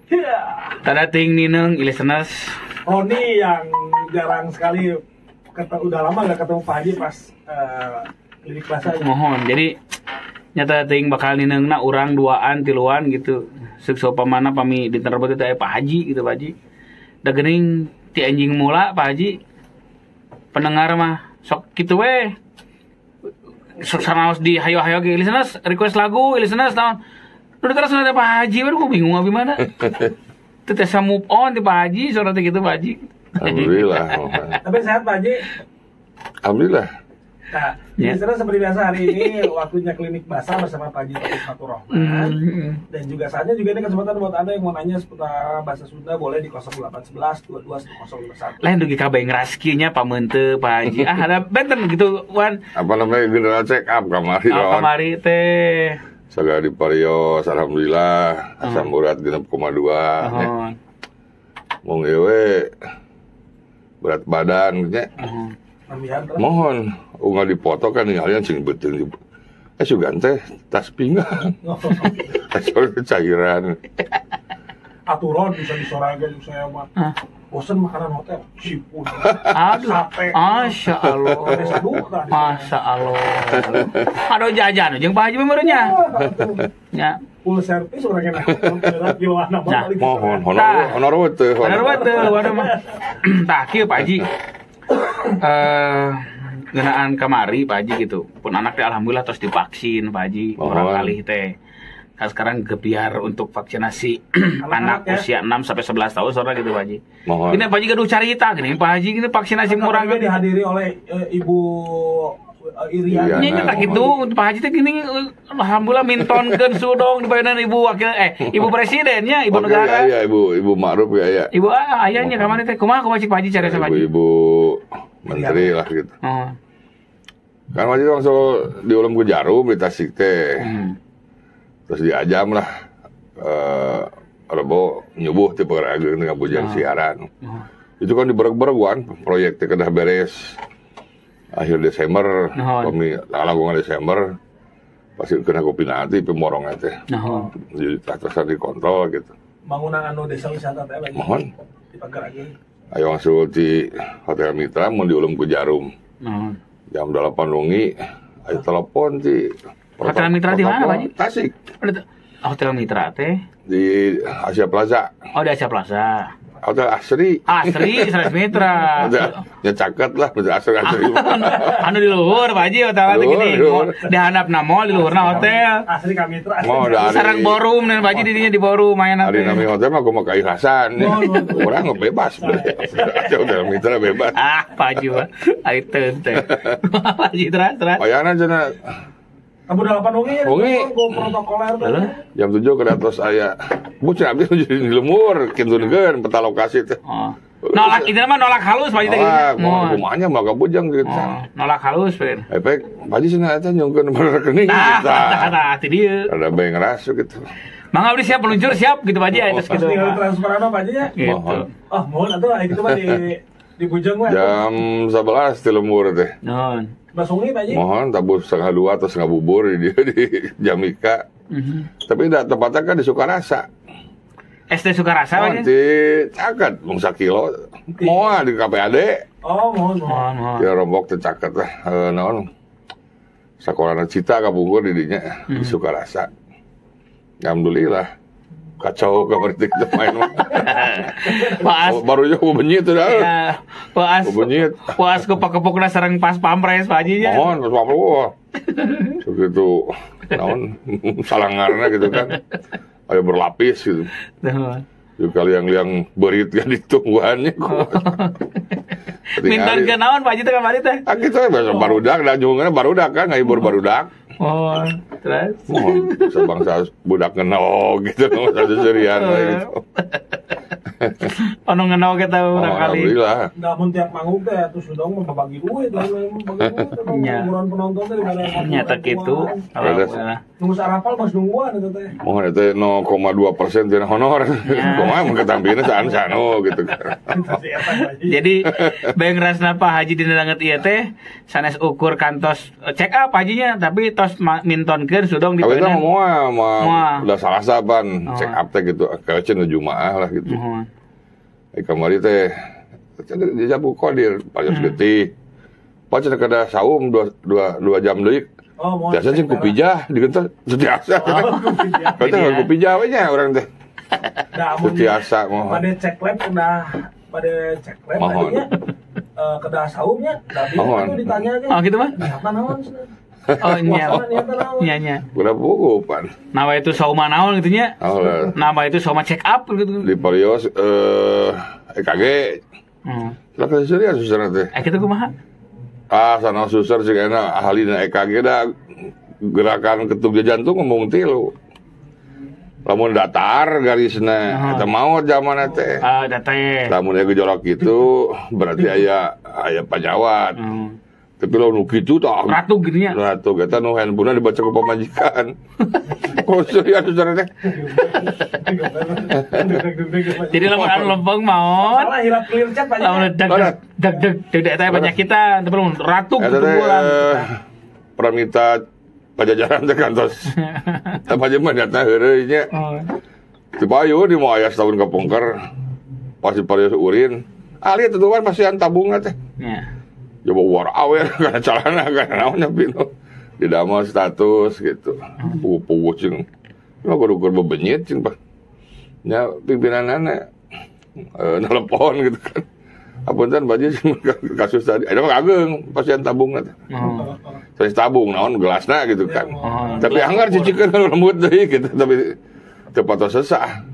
Iya. Tada ting nineung listeners. Roni yang jarang sekali udah lama gak ketemu Pak Haji pas klinik bahasa. Mohon. Jadi nyata ting bakal nineungna urang duaan tiluan gitu. Seuk pamana pami dinten Rebo teh aya Pak Haji gitu Pak Haji. Da geuning ti anjing mula Pak Haji. Pendengar mah sok kitu we. Sok sanaos di hayo-hayo ge listeners request lagu, listeners naon. Udah terus nanti Pak Haji, baru gue bingung abi mana. Teu tesa move on ti Pak Haji, sora teh gitu Pak Haji. Alhamdulillah. Tapi sehat Pak Haji. Alhamdulillah. Nah, Ya. listeners, seperti biasa hari ini waktunya klinik basah bersama Pak Haji Taufik Faturrahman. Dan juga saatnya juga ini kesempatan buat Anda yang mau nanya seputar bahasa Sunda boleh di 0811 22 1051. Lain dugi ka ngeraskieu nya pameuteu Pak Haji. Ah, ada benten gitu Wan. Apa namanya general check up kamari. Oh, Ron. kamari teh. Sagala diparios, alhamdulillah. Asam urat 6,2. Ya. Mohon. Mung ewe berat badan nya. Mohon. Nambihan terus. Mohon unggal dipoto kan ningalian sing beuteung. Sugan teh tas pinggang. Tas cairan. Aturan bisa disoragan saya mah. Ah. Bosen makanan hotel. Sipun. Aduh. Sate. Masya Allah. Sate sadu tadi. Masya Allah. Aduh jajan jeung Pak Haji mah nya. Nya. Full service orang enak. Kiloan apa Nah. paling Mohon honor Tah. honor we teh. Bener banget tuh, waduh mah. Tah kieu Pak Haji. Ngeunaan kamari Pak Haji gitu. Pun anak teh alhamdulillah terus divaksin Pak Haji. Orang Mohon. kali teh. Kan sekarang gebiar untuk vaksinasi Anak-anak anak ya. usia 6 sampai 11 tahun soalnya gitu Pak Haji. Mohon. Ini Pak Haji gaduh carita gini, Pak Haji ini vaksinasi murah Murah dihadiri oleh Ibu Iriana. Iriana. Nya tak gitu, Pak Haji teh gini alhamdulillah mintonkeun sudong dibayaran Ibu wakil Ibu presidennya, Ibu Oke, negara. Ya, ya, Ibu Ibu Ma'ruf ya ya. Ibu ah, ayahnya kamari teh kumaha kumaha cik Pak Haji carita Pak Haji. Ibu-ibu menteri lah gitu. Oh. Kan waktu itu langsung diulem ke jarum di Tasik teh. Terus diajam lah Rebo nyubuh ti Pagerageung dengan bujang siaran. Oh. Itu kan dibereg-bereguan proyek teh kedah beres akhir Desember, Nuhun. pemi langkungan Desember pasti kena kopi nanti pemorongnya teh. Nuhun. Jadi tak terus dikontrol gitu. Bangunan anu desa wisata teh lagi. Mohon. Di Pagerageung. Ayo langsung di Hotel Mitra mau diulem ke jarum. Nuhun. Jam 8 wengi ayo telepon di Hotel Mitra di mana, Pak Haji? Tasik Hotel Mitra teh. di Asia Plaza. Oh, di Asia Plaza. Hotel Asri. Asri, Sanes Mitra. Hotel ya caket lah Hotel Asri Asri. Anu di luhur Pak Haji hotel teh Luhur, gini. luhur. Di handapna mall di luhurna hotel. Asli Kamitra. Mau dari Sarang borum nih Pak Haji didinya di borum main Hari nami hotel mah aku mau keikhlasan. Orang nggak bebas. Hotel Mitra bebas. Ah, Pak Haji mah. Ai teu teh. Pak Haji terus terus. Ayana cenah Kamu 8 wengi ya. Wengi. Go protokoler teh. Lalu? jam 7 ke atas aya. Bu cenah abdi jadi di lemur kintunkeun peta lokasi teh. Oh. Nolak itu mah nolak halus Pak Haji teh. Nolak, Mohon. kumanya mah ka bujang gitu. Oh, nolak halus Pak. Efek Pak Haji cenah eta nyungkeun nomor rekening Nah, kita. nah, nah, ti dieu. Ada bae ngerasuk gitu. Mangga abdi siap meluncur siap gitu Pak Haji ya, terus gitu. Tinggal transfer apa Pak Haji ya? Gitu. Mohon. Oh, mohon atuh aya gitu mah di Bujang mah. Jam 11 di lembur teh. Nuhun. Basungni Pak Haji. Mohon tabuh 1:30 atau setengah bubur di di Jamika. Tapi dah tempatnya kan di Sukarasa. SD Sukarasa Pak Oh, Haji. di caket mung sakilo. Moal di KPAD. Oh, mohon mohon. Mohon, mohon. Ya rombok teh caket lah. Naon? Sakolana Cita kapungkur di dinya di Sukarasa. Alhamdulillah. Kacau kabar teh main mah. Paas. Oh, baru aja benyit udah. Ya, paas. Benyit. Paas ku pakepukna sareng pas pampres Pak Haji nya. Mohon pas pampres wah. Segitu naon salangarna gitu kan. Ayo berlapis gitu. Nuhun. Juga liang-liang berit kan ditungguannya kok. Minta ke naon Pak Haji teh kamari teh? Ah gitu ya biasa barudak dan jungkeunna barudak kan ngahibur barudak. Oh, terus. Mohon bangsa budak kena oh gitu satu serian gitu. Ono ngenau kita urang kali. Alhamdulillah. Da mun tiap manggung teh atuh sudong mah bagi duit, bagi duit hiburan penonton teh dibere. Nyata kitu. Alhamdulillah. Nunggu sarapal mah nungguan eta teh. Mohon eta 0,2% tina honor. Kumaha mun ketampilna saan-sano gitu. Jadi beng rasna Pak Haji dina danget ieu teh sanes ukur kantos check up hajinya tapi tos mintonkeun sudong di Awetna moal mah udah salah saban check up teh gitu. Kaceun Jumaah lah gitu. Kamari teh dijabu kodir paling getih. Pancen kada saum 2 jam deui. Biasa sih kupijah digentos setiasa. Kata kupijah we nya urang teh. Setiasa moal. Pada cek lab udah pada cek lab tadinya kedah saumnya tapi itu ditanya aja. Oh gitu mah? Niatan naon? Oh nya. Nya nya. Udah buku pan. Nama itu sauma naon gitu nya? Nama itu sauma check up gitu. Di parios EKG. Lah keserian susah teh. Kitu kumaha? Ah sana susah sih enak ahlina EKG dah gerakan ketuk jantung ngomong tilu. Lamun datar garisna eta maot zaman teh. Ah datar. Lamun aya gejolak gitu berarti aya panyawat. Tapi lamun nu kitu tah ratu gitu nya. Ratu eta nu handphone dibaca ku pamajikan. Oh serius susah teh. Jadi lamun anu lempeng maot. Salah hilap clear chat banyak. Lamun deg deg deg deg eta banyak kita tapi lamun ratu eta teh Pramita Pajajaran teh kantos. Tah mah nyata heureuy nya. Teu payu di moal aya setahun kapungker. Pasti parios urin. Ali tentuan pasian tabungna teh. Nya. Coba war awer kana calana kana naon nya pino. Di damel status gitu. Puguh-puguh jeung mah kudu ukur bebenyit jeung Pak. Nya pimpinanana telepon gitu kan. Apunten baju kasus tadi. Ada mah ageng pasien tabungna teh. Terus tabung naon gelasna gitu kan. Tapi anggar cicikeun lembut deui gitu tapi teu patos sesah.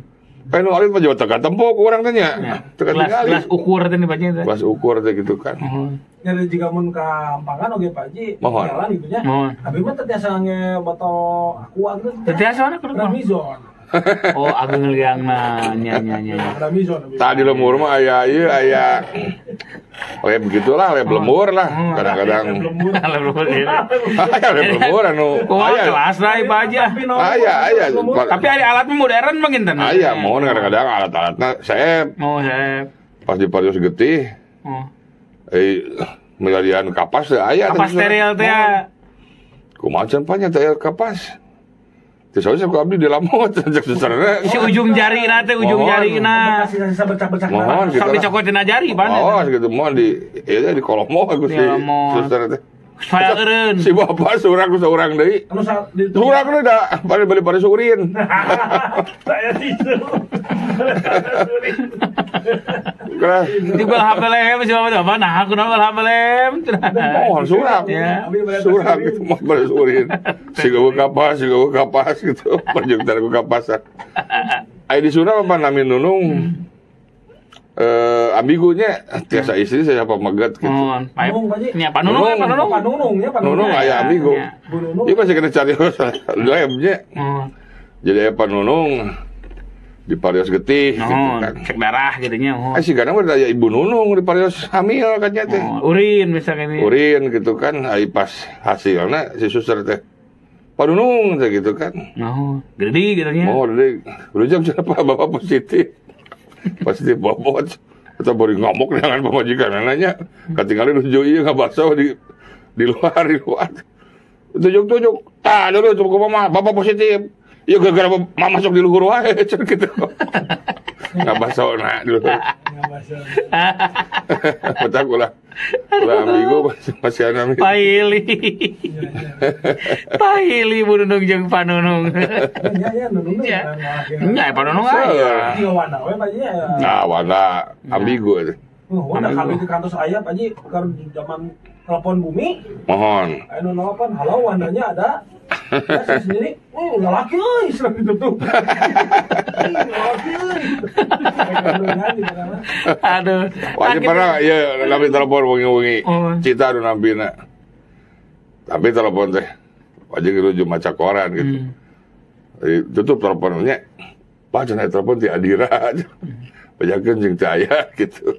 Kan nu alit mah jauh teu katempok urang teh nya. Teu katingali. Gelas ukur teh nih teh. Gelas ukur teh gitu kan. Jadi jika mun ka Ampangan oge Pak Haji jalan gitu nya. Abi mah teu tiasa nge botol aqua gitu. Teu tiasa mana kudu Ramizon. Oh ageng liangna nya nya nya. Tadi lemur mah aya ieu aya. Oke begitulah leb lemur lah kadang-kadang. Leb lemur. Aya leb lemur anu aya kelas lah Pak Haji. Aya aya. Tapi ada alatnya modern mah ginten. Aya mohon kadang-kadang alat-alatna seep. Oh seep. Pas di parios getih. Milarian kapas teh aya. Kapas steril teh. Kumaha can panya teh kapas. Terus saya ku abdi di lamot cek susterna. Si ujung jari na teh ujung jari na. Sisa bercak-bercak. Mohon sok dicokotina jari pan. Oh gitu mohon di ieu di kolomo ku si suster teh. Supaya eureun. Si bapak surang ku saurang deui. Surang deui da bari bari bari surin. Saya tisu. Di belah belem si bapak apa nah aku nama belah belem. Mohon surang. Surang gitu mah bari surin. Si gawe kapas gitu. Perjuktar ku kapasan. Ai di Sunda apa nami Nunung? Ambigunya tiasa istri saya pameget gitu. Nya Pak Nunung ya Pak Nunung. Pak Nunung ya Pak Nunung aya ambigu. Ieu masih kena cari labnya. Jadi aya Pak Nunung di parios getih gitu kan. Cek darah gitu nya. Si kadang mah aya Ibu Nunung di parios hamil kan nya teh. Urin misalkan ini. Urin gitu kan ai pas hasilna si suster teh. Pak Nunung teh gitu kan. Oh, gede gitu nya. Oh, gede. Rujak siapa bapak positif. Positif bobot atau baru ngamuk dengan pemajikan nanya ketinggalan nuju ieu ngabaso di luar tunjuk-tunjuk tah dulu coba mama bapak positif ya gara-gara mama masuk di luhur wae gitu ngabaso nah di luhur ngabaso betak ulah ulah ambigu masih ana paili paili Bu Nunung jeung Pak Nunung nya nya Nunung nya Pak Nunung aya ieu warna we Pak Haji nah warna ambigu eta warna kami di kantor saya Pak Haji keur zaman telepon bumi mohon anu nelpon halo wandanya ada ya, saya sendiri, lelaki euy, serem ditutup. Lelaki euy. Aduh. Wah, pernah ya nabi telepon wengi-wengi. Cita anu nampina. Tapi telepon teh wajib nuju maca koran gitu. Tutup teleponnya. Pak cenah telepon ti Adira. Bejakeun jeung teu aya gitu.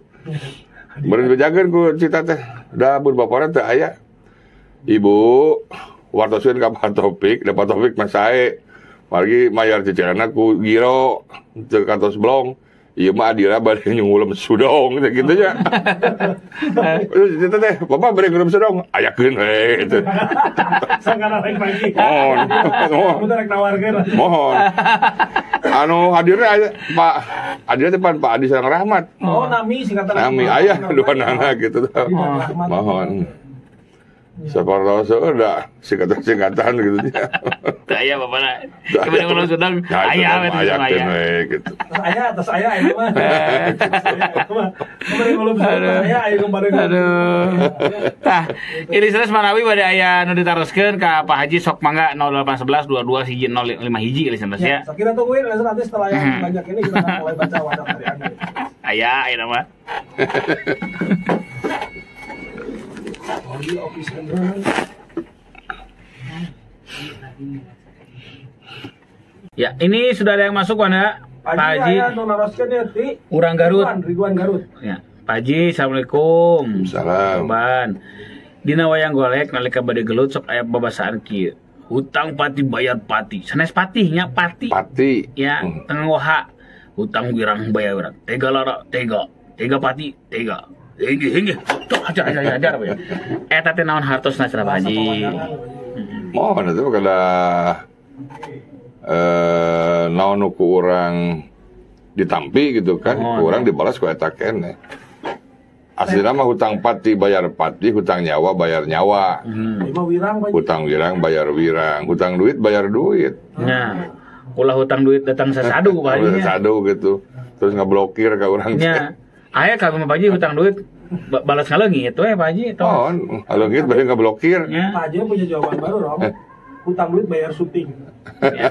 Beureun bejakeun ku cita teh. Da bun bapana teu aya. Ibu wartoskeun ka Pak Taufik, da Pak Taufik mah sae. Margi mayar cicilanna ku giro teu kantos blong. Ieu mah adira bade nyungulem sudong gitu nya. Terus cita teh, bapak bade ngulem sudong, ayakeun we gitu. Sangkana rek pagi. Mohon. Mun rek nawarkeun. Mohon. Anu hadirna aya Pak hadirna teh pan Pak Adi sareng Rahmat. Oh, nami singkatan. Nami aya dua nana gitu tah. Mohon. Sapartos udah singkatan-singkatan gitu nya. Teu aya bapana. Bade ngulem sudong, aya we ayakeun we gitu. Atas aya ieu mah. Bade ngulem sudong aya aya bade. Aduh. Tah, ini serius manawi bade aya nu ditaroskeun ka Pak Haji sok mangga 0811 22 1 05 hiji listeners ya. Sok kita tungguin nanti setelah yang banyak ini kita akan mulai baca WhatsApp dari Anda. Aya aya mah. Ya, ini sudah ada yang masuk mana? Pak Haji. Urang Garut. Ridwan Garut. Ya, Pak Haji, assalamualaikum. Salam. Ban. Dina wayang golek nalika bade gelut sok aya babasaan kieu. Hutang pati bayar pati. Sanes patih nya pati. Pati. Ya, tengah ha. Hutang wirang bayar wirang. Tega lara tega. Tega pati tega. Hingga, cok ajar ajar ya. Eta teh naon hartosna cenah Pak Haji. Mohon itu kada naon nu ku urang ditampi gitu kan, ku urang dibalas ku eta keneh. Aslina mah hutang pati bayar pati, hutang nyawa bayar nyawa. Hutang wirang bayar wirang, hutang duit bayar duit. Nah, ulah hutang duit datang sasadu Pak Haji. Sasadu gitu. Terus ngablokir ka urang. Nya. Aya kami Pak Haji hutang duit balas ngaleungit we Pak Haji. Oh, ngaleungit bari ngablokir. Pak Haji punya jawaban baru dong. Hutang duit bayar syuting.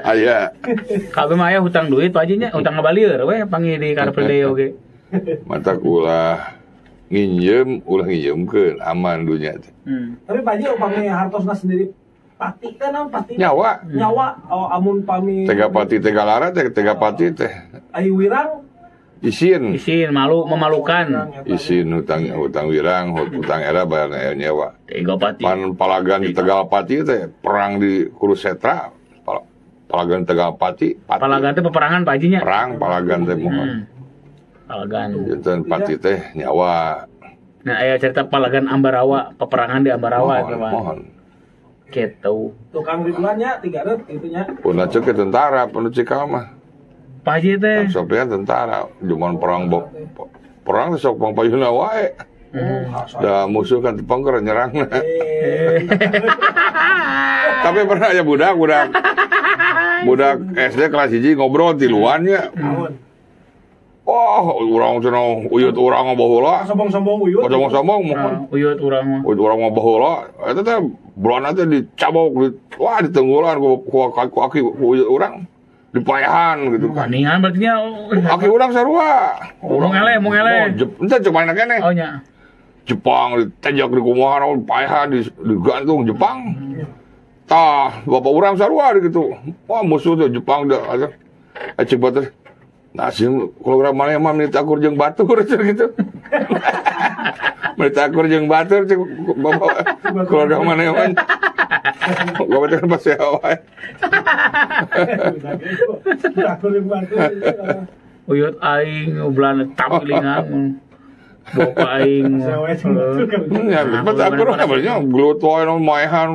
Aya. Kami mah aya hutang duit Pak Haji nya, hutang ngabalieur we panggil di Car Free Day oge. Mata ulah nginjem, ulah nginjemkeun aman dunya teh. Tapi Pak Haji upami hartosna sendiri pati teh naon pati? Nyawa. Nyawa oh, amun pami tega pati tega lara teh tega pati teh. Ai wirang isin. Isin malu memalukan. Isin hutang wirang, hutang era bayar nyawa. Tega pati. Pan palagan di Tegal Pati teh perang di Kurusetra. Palagan Tegal Pati, pati. Palagan teh peperangan Pak Haji nya. Perang palagan teh mohon. Palagan. Janten pati teh nyawa. Nah, aya cerita palagan Ambarawa, peperangan di Ambarawa mohon, mohon. Gitu. Tukang Ridwannya tiga ret gitu nya. Pun cek ke tentara, pun cikal mah. Pak Haji teh. Sopian tentara, cuman perang perang sok pangpayuna wae. Da musuh kan tepangker nyerangna. Tapi pernah ya budak SD kelas 1 ngobrol tiluan nya. Wah, urang cenah uyut urang mah baheula. Sombong-sombong uyut. Sombong-sombong mah. Uyut urang mah. Uyut urang mah baheula. Eta teh bulan teh dicabok, wah ditenggulan ku aki uyut urang. Dipayahan gitu kan. Paningan berarti nya. Aki urang sarua. Mung eleh, mung eleh. Ente cuma enak keneh. Oh nya. Jepang ditejak di kumaha, payahan digantung Jepang. Tah, bapak urang sarua gitu. Wah, musuh tuh Jepang dah. Cek batur. Nah, sih kalau urang maneh mah menit akur jeung batur gitu. Menit akur jeung batur cek bapak keluarga maneh mah. Gua kan pasti wae. Uyut aing ublan tapilingan. Bapak aing. Ya, bet akur kabarnya gelut wae maehan.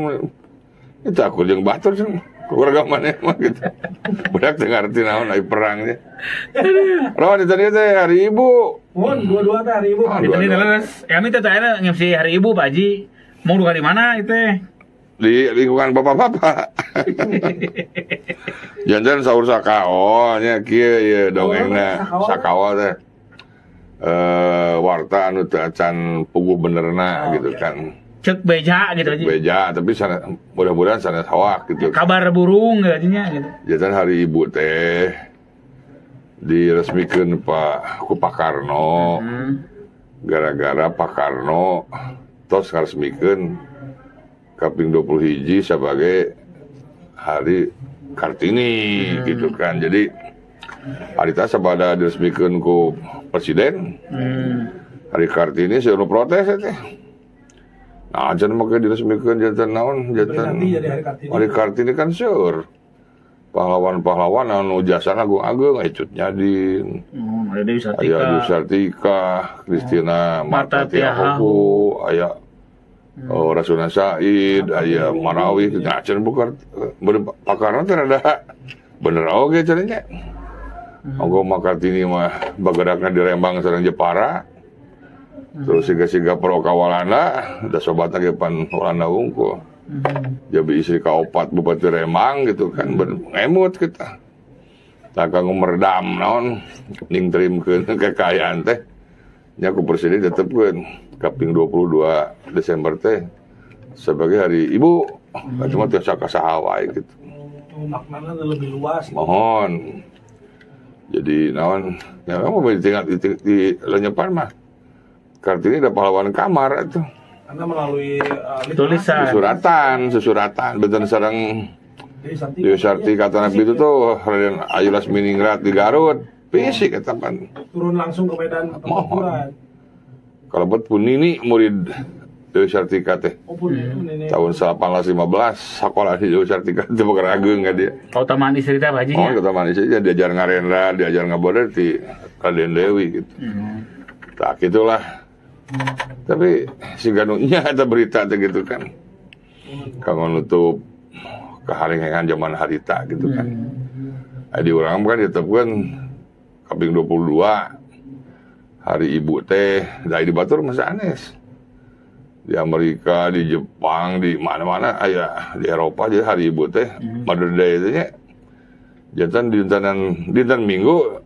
Itu akur jeung batur cenah. Keluarga maneh mah gitu. Budak teu ngarti naon ai perangnya. Rawan tadi teh hari Ibu. Mun dua-dua teh hari Ibu. Tadi terus kami teh teh ngemsi hari Ibu Pak Haji. Mau duka di mana itu? Di lingkungan bapak-bapak. Jangan sahur sakao nya kieu ieu dongengna sakao teh. Warta anu teu acan puguh benerna gitu kan. Cek beja gitu aja. Beja, tapi sana, mudah-mudahan sana sawak gitu. Kabar burung gitu aja gitu. Jangan hari Ibu teh diresmikan Pak ku Pak Karno. Gara-gara Pak Karno tos ngaresmikeun kaping 21 sebagai hari Kartini gitu kan. Jadi Harita sabada diresmikeun ku presiden. Hari Kartini seueur nu protes teh. Nah, acan make diresmikeun janten naon janten. Hari Kartini kan seueur. Pahlawan-pahlawan anu jasana agung-agung aya Cut Nyadin. Aya Dewi Sartika. Aya Dewi Sartika, Kristina Marta Tiahohu, aya Rasuna Said, aya Marawi, nah acan bukan pakarna teh rada bener oge cenah nya. Ongko mah Kartini mah bagarakna di Rembang sareng Jepara. Terus siga-siga pro ka Walanda, da sobatna ge pan Walanda wungkul. Jadi istri kaopat Bupati Rembang gitu kan, ngemut kita. Tak kanggo meredam naon ningtrimkeun kekayaan teh. Nya ku presiden tetepkeun kaping 22 Desember teh sebagai hari ibu. Cuma tiasa ka saha wae gitu. Maknanya lebih luas. Mohon. Jadi naon ya kamu tinggal di lenyepan mah. Kartini ada pahlawan kamar itu. Karena melalui tulisan, susuratan, benten sareng Dewi Sartika tanah itu tuh Raden Ayu Lasminingrat di Garut, fisik eta pan. Turun langsung ke medan pertempuran. Kalau buat Punini murid Dewi Sartika teh. Oh, Punini. Tahun 1815 sekolah di Dewi Sartika teh bakal ageung ka dia. Kautamaan istri teh Pak Haji. Oh, kautamaan istri diajar ngarendra, diajar ngaboder di Raden Dewi gitu. Tak gitulah. Tapi si ganunya ada berita gitu kan. Kanggo nutup keharingan zaman harita gitu kan. Di urang kan ditetapkan kaping 22 hari ibu teh dari di Batur masa Anes. Di Amerika, di Jepang, di mana-mana aya di Eropa jadi hari ibu teh Mother Day teh nya. Jantan dinten Minggu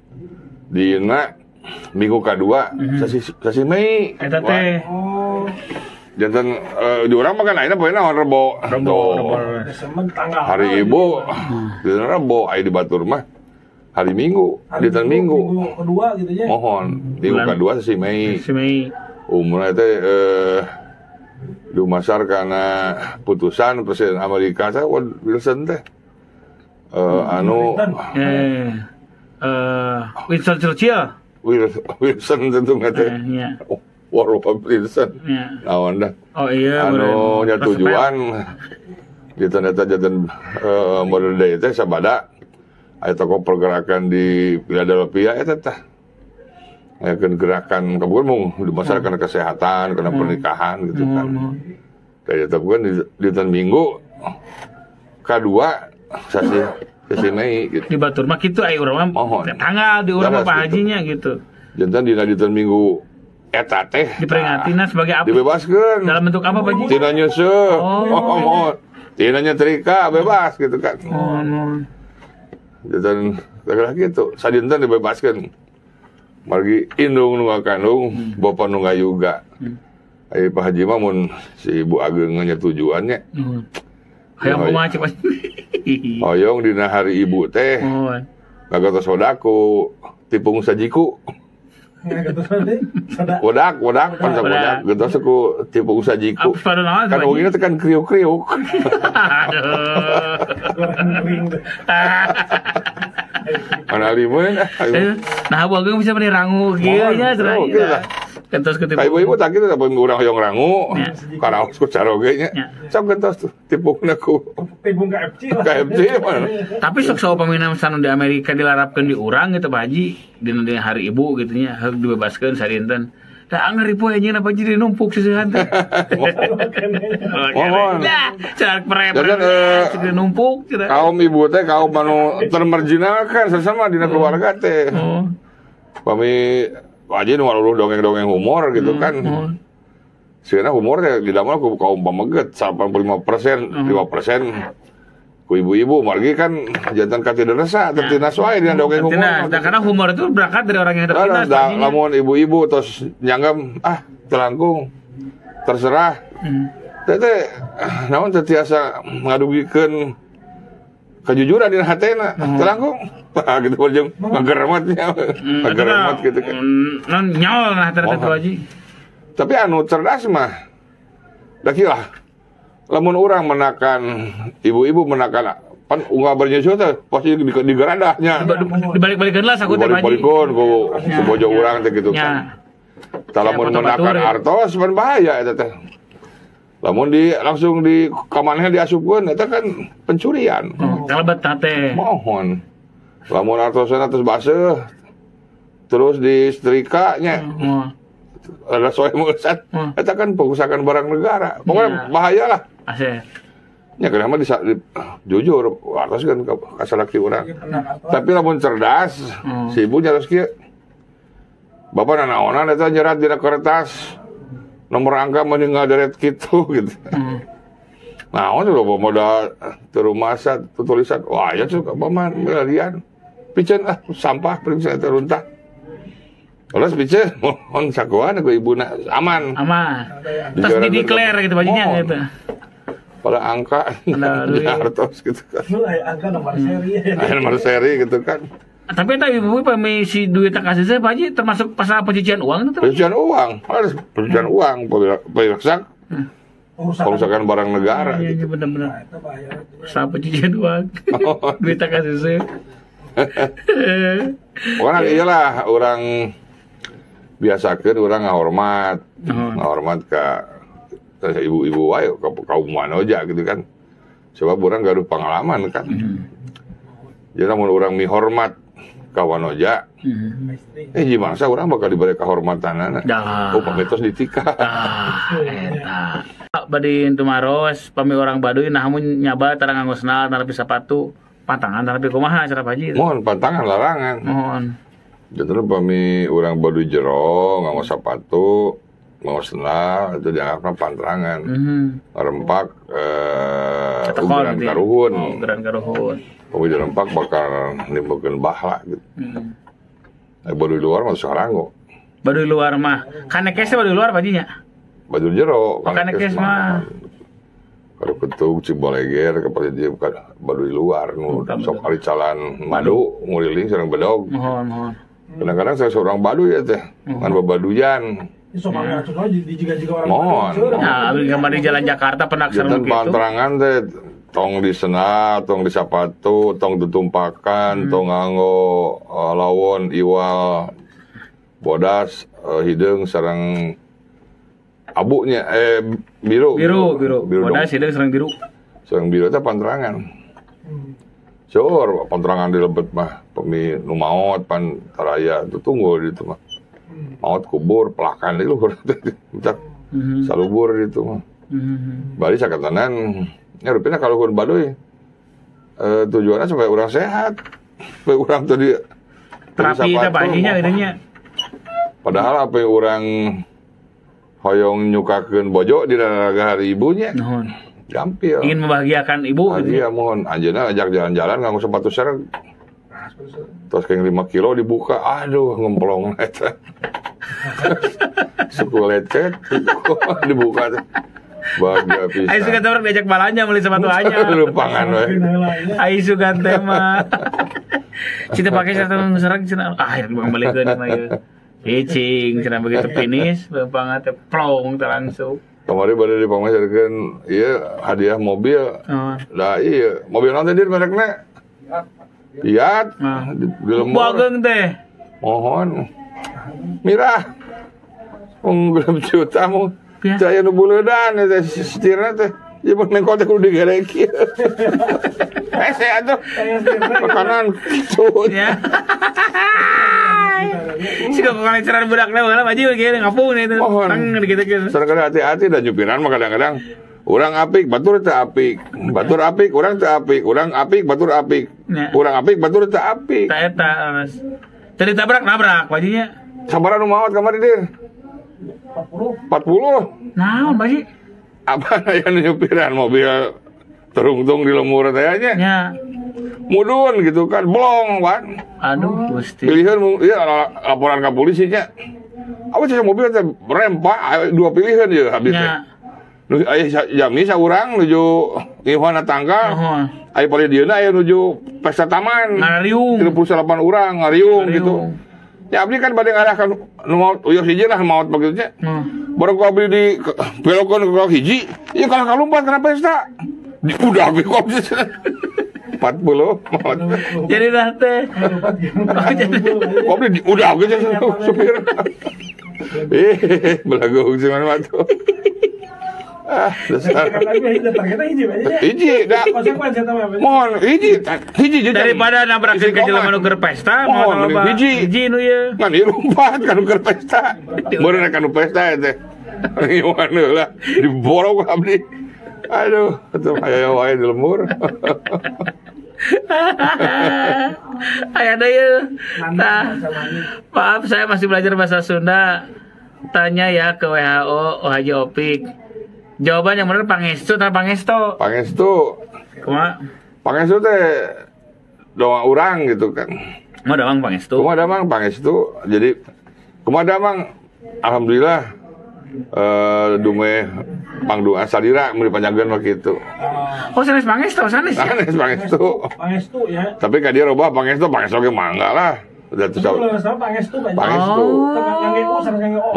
dina Minggu kedua sasi Mei. Eta teh. Oh. Jantan di urang mah kan ayeuna poena Rebo. Rebo. Tanggal. Hari Ibu. Dinten Rebo aya di Batur mah hari Minggu, dinten Minggu. Minggu kedua gitu nya. Mohon, minggu kedua sasi Mei. Sasi Mei. Umurna teh dumasar karena putusan Presiden Amerika teh Wilson teh. Anu Winston Churchill. Wilson tentu nggak teh. Woodrow Wilson. Naon dah. Oh iya. Anu nya tujuan di tanda janten Mother Day teh sabada aya tokoh pergerakan di Philadelphia eta teh. Aya gerakan kabupaten mung di masyarakat kesehatan, karena pernikahan gitu kan. Kayak tetep kan di tahun Minggu kedua sasi Mei gitu. Di Batur mah kitu aya urang mah tanggal di urang mah Pak Hajinya gitu. Jantan dina dinten Minggu eta teh diperingatina sebagai apa? Dibebaskeun. Dalam bentuk apa Pak Haji? Tina nyeuseuk. Oh. Tina nyetrika bebas gitu kan. Oh. Jantan gitu, sadinten dibebaskeun. Margi indung nu ngakandung, bapa nu ngayuga. Ari Pak Haji mah mun si Ibu Ageng nya tujuannya. Hayang kumaha cek Pak. Hoyong dina hari ibu teh. Ngagatos sodaku, tipung sajiku. Wedak, pan wedak, getos ku tipung sajiku. Kan ugina teh kan kriuk-kriuk. Aduh. Mana limeun. Nah, Bu Ageng bisa meni rangu kieu nya cenah. Gentos ku tipung. Ka ibu-ibu tak kitu tapi urang hoyong rangu. Karaos ku caroge nya. Sok gentos tuh tipungna ku tipung KFC lah. KFC mah. Tapi sok sawo paminam sanu di Amerika dilarapkeun di urang gitu Pak Haji dina hari ibu gitu nya heug dibebaskeun sadinten. Da anger ripuh anjeunna Pak Haji dinumpuk seusehan teh. Mohon. Dah, cenah pre-pre numpuk cenah. Kaum ibu teh kaum anu termarginalkan sesama dina keluarga teh. Pami Pak Haji nu ngaluluh dongeng-dongeng humor gitu kan. Sebenarnya humor teh didamel ku kaum pameget 85%, 5% ku ibu-ibu margi kan jantan katideresa tertindas wae dina dongeng humor. Nah, karena humor itu berangkat dari orang yang tertindas. Nah, lamun ibu-ibu tos nyanggem telangkung terserah. Teh teh naon teh tiasa ngadugikeun kejujuran dina hatena telangkung. Nah, gitu jeung ngageremetnya. Ngageremet gitu kan. Non nyol nah teh teh Haji. Tapi anu cerdas mah da kieu lah. Lamun urang menakan ibu-ibu menakan Pan unggal bernyusul teh pasti digeradahnya. Dibalik-balikeun lah saku teh Pak Haji. Dibalik-balikeun ku bojo urang teh gitu kan. Tah lamun mendakan artos pan bahaya eta teh. Lamun di langsung di kamanehna diasupkeun eta kan pencurian. Kalebet teh. Mohon. Lamun artosna terus baseuh terus disetrika nya. Ada soe meusat. Eta kan pengusakan barang negara. Pokoknya bahaya lah. Asih. Ya kenapa jujur artos kan kasalaki urang. Tapi lamun cerdas, si ibu nyaros kieu. Bapak nanaonan eta nyerat dina kertas. Nomor angka meninggal deret kitu gitu. Naon coba modal teu rumasa tulisan. Wah, ya suka paman milarian. Piceun ah sampah piceun eta runtah. Terus piceun mohon sakuan ku ibuna aman. Aman. Terus dideklar gitu bajunya gitu. Pada angka artos gitu kan. Angka nomor seri. Nomor seri gitu kan. Tapi eta ibu pami si duit kasih saya Pak Haji termasuk pasal pencucian uang itu. Pencucian uang, harus pencucian uang, perusakan perusakan barang negara. Iya, gitu. Benar-benar. Pasal pencucian uang. Duit kasih saya. Pokoknya iyalah orang biasakeun orang ngahormat, ngahormat ke ibu-ibu wae kaum wanoja gitu kan. Sebab orang gaduh pengalaman kan. Jadi lamun urang mihormat ka wanoja, gimana sih orang bakal diberi kehormatanana? Oh, pametos ditika. Eta. Bade tumaros, pami orang Baduy nah mun nyaba tara nganggo sendal, tara sepatu, pantangan tara kumaha cara Pak Haji? Mohon pantangan larangan. Mohon. Jadi pami orang Baduy jero nganggo sepatu, nganggo sendal itu dianggapna pantangan. Ngarempak ugeran karuhun. Oh, ugeran karuhun. Pami dirempak bakal nimbulkeun bahla gitu. Baduy luar mah sarango. Baduy luar mah. Kanekes baduy luar Pak Haji nya? Baduy jero. Kanekes mah. Kalau ketug Ciboleger kepada dia bukan baduy luar nu sok kali calan madu nguriling sareng bedog. Mohon, mohon. Kadang-kadang saya seorang baduy ya teh, kan babaduyan. Sok kali di jiga-jiga orang. Nah, abdi kamari jalan Jakarta pernah sareng kitu. Panterangan teh tong di sena, tong di sapatu, tong tutumpakan, tong nganggo lawon, iwal, bodas, hideung sareng abunya biru. Biru. Bodas hideung sareng biru. Sareng biru teh panterangan. Sure, panterangan di lebet mah pemi nu maot pan taraya tunggu di itu mah. Maot kubur pelakan di luhur teh. Salubur di itu mah. Bari sakatanan ya rupanya kalau kun Baduy tujuannya supaya orang sehat, supaya orang tadi terapi itu bajinya gitunya. Padahal apa yang orang hoyong nyukakeun bojo di raga hari ibunya. Nuhun. Gampil. Ingin membahagiakan ibu gitu. Iya, mohon anjeunna ajak jalan-jalan nganggo sepatu sereg. Terus kayak 5 kilo dibuka, aduh ngemplong eta. Suku lecet dibuka teh. Bahagia pisan. Ayo suka teh diajak balanya beli sepatu anyar. Lumpangan we. Ayo suka teh mah. Cita pakai sepatu sereg cenah. Ah, bang balikeun mah ieu. Cicing cenah begitu finish lumpangan teh plong teh langsung. Kamari bade dipamasarkeun ieu hadiah mobil. Lah iya, mobil naon teh dir merekna? Fiat. Di lembur. Bageung teh. Mohon. Mirah. Mung 6 juta mung. Teu aya nu buleudan eta setirna teh. Ieu mah nengkol teh kudu digerek ieu. Hese atuh. Ke kanan kitu. Ya. Siga kaleceran budakna baheula Pak Haji kieu ngapung itu. Tang gitu-gitu. Sareng hati-hati dan nyupiran mah kadang-kadang urang apik, batur teu apik. Batur apik, urang teu apik. Urang apik, batur apik. Urang apik, batur teu apik. Ta eta Mas. Teu ditabrak nabrak Pak Haji nya. Sabaraha nu maot kamari dir? 40. 40. Naon Pak Haji? Apa aya nu nyupiran mobil terungtung di lemur teh nya? Nya. Mudun gitu kan, blong wan. Aduh, Gusti. Pilihan ieu laporan ka polisi nya. Apa sih mobil teh rem Pak, dua pilihan ya habis teh. Nu aya jami saurang nuju ngihuana tangkal. Aya palih dieuna aya nuju pesta taman. Ngariung. 38 urang ngariung gitu. Ya abdi kan bade ngarahkan nu maot uyuh hiji lah maot begitu nya. Baru ku abdi di belokeun ke hiji, ieu kalah kalumpat kana pesta. Di udah abdi kok. 40. Jadi dah teh. Kopi udah gitu supir. Belagu sih mana tuh. Ah, dasar. Hiji, dah. Mohon hiji, hiji daripada nabrakeun ka jelema nu keur pesta, mohon hiji. Hiji nu ieu. Ngan ieu lumpat ka nu keur pesta. Meureun ka nu pesta teh. Ieu lah, diborong abdi. Aduh, atuh aya wae di lembur. Aya deui. Nah, maaf saya masih belajar bahasa Sunda. Tanya ya ke WHO Haji Opik. Jawaban yang benar pangestu atau pangesto? Pangestu. Kumaha? Pangestu teh doa urang gitu kan. Kumaha damang pangestu? Kumaha damang pangestu. Jadi kumaha damang alhamdulillah dume pangdoa salira mun dipanjangkeun mah kitu. Oh sanes pangestu sanes ya? Sanes pangestu. Pangestu ya. Tapi ka dieu robah pangestu pangestu ge mangga lah. Udah tuh pangestu pangestu.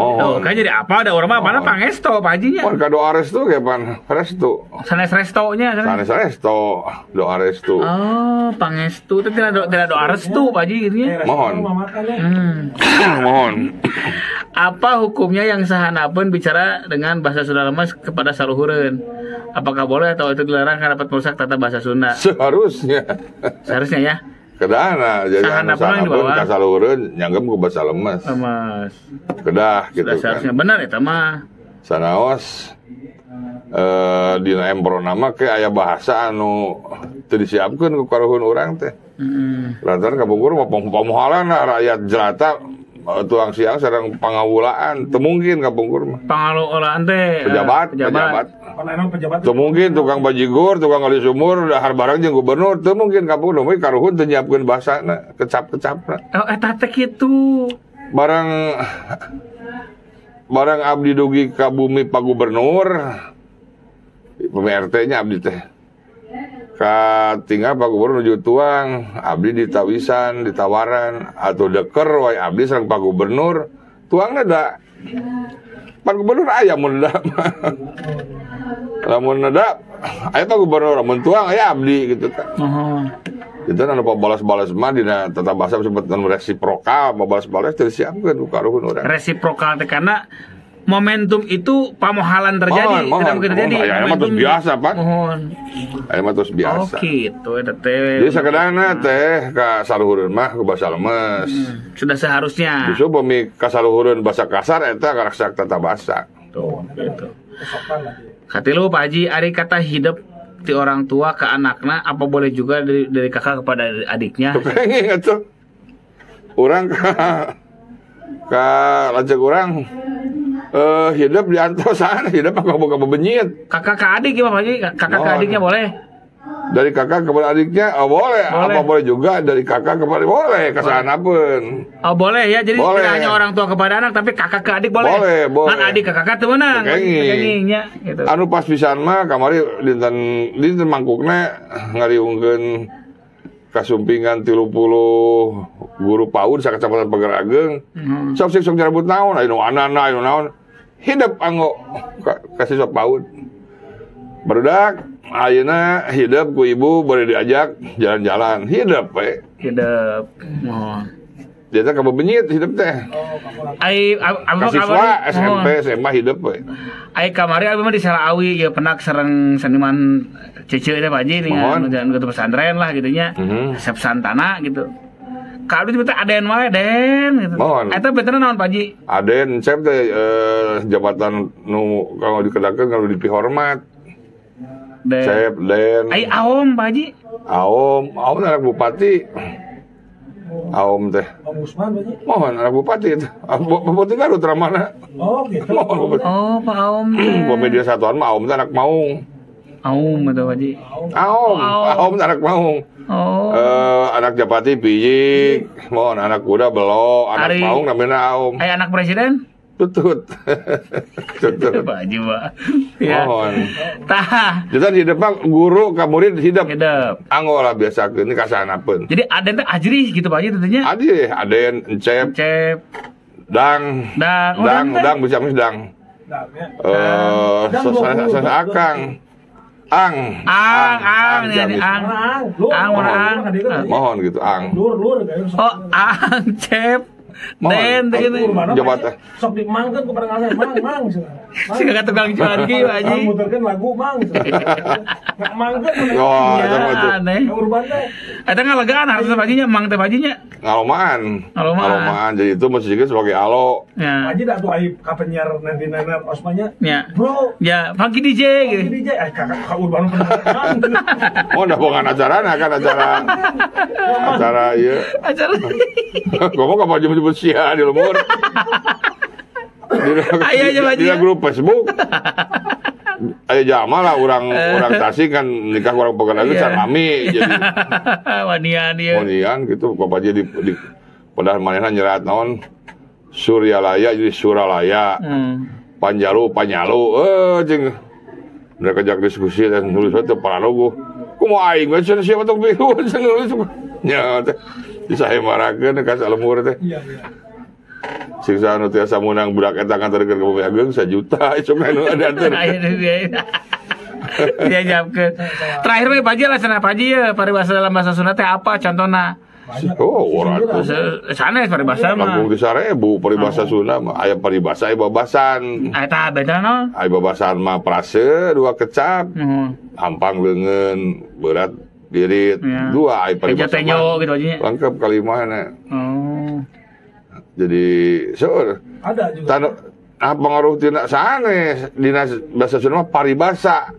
Oh, kan jadi apa ada orang mah mana pangesto Pak Hajinya. Mun ka doa restu ge pan restu. Sanes restonya sanes resto, doa restu. Oh, pangestu itu tidak doa restu Pak Haji gitu ya. Mohon. Mohon. Apa hukumnya yang sahanapeun bicara dengan bahasa Sunda lemes kepada saluhureun? Apakah boleh atau itu dilarang karena dapat merusak tata bahasa Sunda? Seharusnya. Seharusnya ya. Kedahna jadi anu sahanapeun ka saluhureun nyanggem ku bahasa lemes. Lemes. Kedah gitu kan. Seharusnya benar eta mah. Sanaos dina emprona mah ke aya bahasa anu teu disiapkeun ku karuhun urang teh. Lantaran kapungkur mah pamohalan rakyat jelata tuang siang sareng pangawulaan teu mungkin kapungkur mah. Pangawulaan teh pejabat. Teu mungkin tukang bajigur, tukang ngali sumur, dahar barang jeung gubernur, teu mungkin kapungkur mah karuhun teu nyiapkeun bahasana, kecap-kecapna. Oh eta teh kitu. Barang abdi dugi ka bumi Pak Gubernur, bumi RT-nya abdi teh. Katinggal Pak Gubernur nuju tuang, abdi ditawisan, ditawaran atau deker wae abdi sareng Pak Gubernur, tuangna da. Pak Gubernur aya mun da. Lamun da aya Pak Gubernur mun tuang aya abdi gitu kan. Itu anu balas-balas mah dina tata bahasa disebut anu resiprokal, balas-balas teu disiapkeun ku karuhun urang. Resiprokal teh karena momentum itu pamohalan terjadi, mohon, tidak mungkin terjadi. Aya mah terus biasa, Pak. Mohon. Aya mah terus biasa. Oh, gitu eta teh. Jadi sakedana teh ka saluhureun mah ku basa lemes. Sudah seharusnya. Justru pemi ka saluhureun basa kasar eta karaksak tata basa. Tuh, gitu. Katilu Pak Haji, ari kata hidup ti orang tua ke anakna apa boleh juga dari kakak kepada adiknya? Kenging atuh. Urang ka lanceuk urang hidup di antosan, hidup aku buka bebenyit. Kakak ke adik ya Pak Haji? Kakak ke adiknya boleh? Dari kakak kepada adiknya, oh boleh. Apa boleh juga dari kakak kepada boleh, kesahanapeun. Oh boleh ya, jadi boleh. Tidak hanya orang tua kepada anak, tapi kakak ke adik boleh. Boleh, boleh. Kan adik ke kakak tuh menang. Kenging. Gitu. Anu pas pisan mah kamari dinten mangkukna ngariungkeun kasumpingan 30 guru PAUD sakecamatan Pagerageung. Sok sok nyarabut naon, aya nu anana, aya nu naon. Hidup anggo ka siswa PAUD. Barudak ayeuna hidup ku ibu boleh diajak jalan-jalan, hidup we. Hidup. Oh. Dia teh kabebenyit hidup teh. Ai siswa SMP, SMA hidup we. Ai kamari abi mah di Salaawi ya penak sareng seniman cece teh Pak Haji dengan jalan ke pesantren lah gitu nya. Resep Santana gitu. Ka abdi teh aden wae den gitu. Eta benerna naon Pak Haji? Aden cep teh jabatan nu kalau dikedakeun kalau dipihormat. Den. Cep, Den. Ai Aom Pak Haji? Aom anak bupati. Aom teh. Om Usman Pak Haji? Mohon anak bupati itu. Bupati Garut ramana. Oh gitu. Mohon bupati. Oh Pak Aom teh. Media satuan mah Aom teh anak maung. Aom atau Pak Haji? Aom, Aom anak maung. Oh. Anak Japati Piyik, mohon anak kuda Belo, anak Ari, maung namanya Aom. Anak presiden? Tutut. Tutut. Pak Haji, Pak. Ya. Mohon. Tah. Jadi di depan guru ka murid hidup. Hidup. Anggo lah biasa ini kasanapeun. Jadi aden teh ajrih gitu Pak Haji tentunya. Ajrih, aden, encep. Encep. Dang. Dang, oh, dang, dang bisa dang. Dang ya. Dang, akang. Ang. Ang, ang, ang. Ang, ang. Mohon gitu, ang. Lur, lur. Oh, ang, cep. Den, begini. Jabatan. Sok dimangkeun ku bareng mang, mang. Si kakak tukang cuanki, Pak Haji. Muterkeun lagu mang. Nggak mangkeun. Oh, eta mah tuh. Urban teh. Eta ngalegaan harus Pak Haji nya, mang teh Pak Haji nya. Ngalomaan. Ngalomaan. Jadi itu masih juga sebagai alo. Pak Haji dah tuh ai ka penyiar nanti nana Osmanya. Bro. Ya, Funky DJ gitu. Funky DJ eh kakak ka Urban. Oh, dah bukan acara kan acara. Acara ieu. Acara. Ngomong ka Pak Haji sia di lembur. Di grup Facebook. Ayo jama lah orang Tasik kan nikah orang Pekan lagi can lami jadi. Wanian ieu. Wanian gitu Bapak Haji di padahal manehna nyerat naon Suryalaya jadi Suralaya. Panjalu Panyalu jeung mereka jak diskusi dan nulis teh pararuguh. Kumaha aing we cenah siapa tok biru cenah nulis. Nya teh disahemarakeun ka salembur teh. Iya iya. Siksa anu tiasa meunang budak eta nganterkeun ka Bumi Ageung 1 juta isuk anu ada teh. Dia jawabkeun. Terakhir we Pak Haji lah cenah Pak Haji ye paribasa dalam bahasa Sunda teh apa contohna? Oh, orang sanes paribasa mah. Langkung 1000 paribasa Sunda mah aya paribasa aya babasan. Eta beda naon? Aya babasan mah prase dua kecap. Hampang leungeun berat dirit dua aya paribasa. Tenyo gitu aja. Lengkap kalimahna. Oh. Jadi seur ada juga. Nah, pengaruh tina sanes dina bahasa Sunda mah paribasa.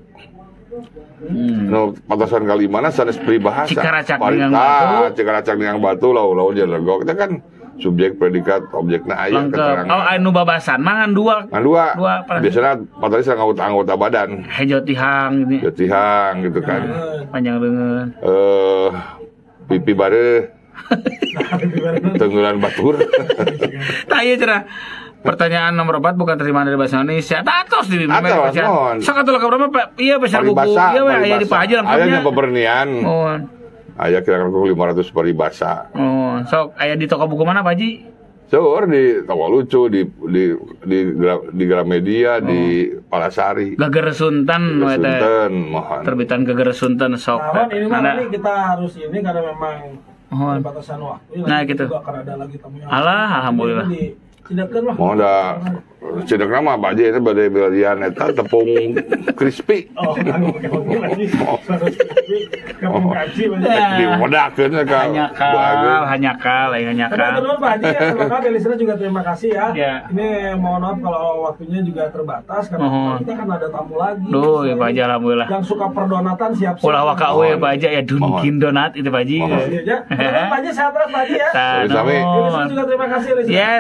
No patasan kalimana sanes peribahasa. Cikaracak ningang batu. Cikaracak ningang batu lauk-lauk jeung legok. Itu kan subjek predikat objekna aya keterangan. Oh, anu babasan mah ngan dua. Ngan dua. Biasana patali anggota badan. Hejo tihang gitu. Hejo tihang gitu kan. Panjang leungeun. Pipi bareuh. Tenggelan batur. Tah ieu cenah. Pertanyaan nomor 4 bukan terjemahan dari bahasa Indonesia. Tatos di Atos, mohon. Sok atuh lengkap berapa Pak? Iya besar buku. Iya we aya di Pak Haji lengkapnya. Aya pepernian. Mohon. Aya kira-kira 500 paribasa. Oh, sok aya di toko buku mana Pak Haji? Seur di Toko Lucu, di Gramedia, di Palasari. Geger Sunten we teh. Sunten, mohon. Terbitan Geger Sunten sok. Nah, ini mah ini kita harus ini karena memang batasan waktu. Nah, gitu. Juga karena ada lagi tamu yang alah, alhamdulillah. Cidekeun lah. Mau da cidekna mah Pak Haji eta bade belian eta tepung crispy. Oh, anu lagi. Tepung kaji di wedakeun ka. Hanyakal, hanyakal. Teman-teman Pak Haji ya, terima kasih listener juga terima kasih ya. Ini mohon maaf kalau waktunya juga terbatas karena kita kan ada tamu lagi. Duh, ya Pak Haji alhamdulillah. Yang suka perdonatan siap-siap. Ulah waka we Pak Haji ya Dunkin Donat itu Pak Haji. Pak Haji sehat terus Pak Haji ya. Sami. Listener juga terima kasih listener. Yes.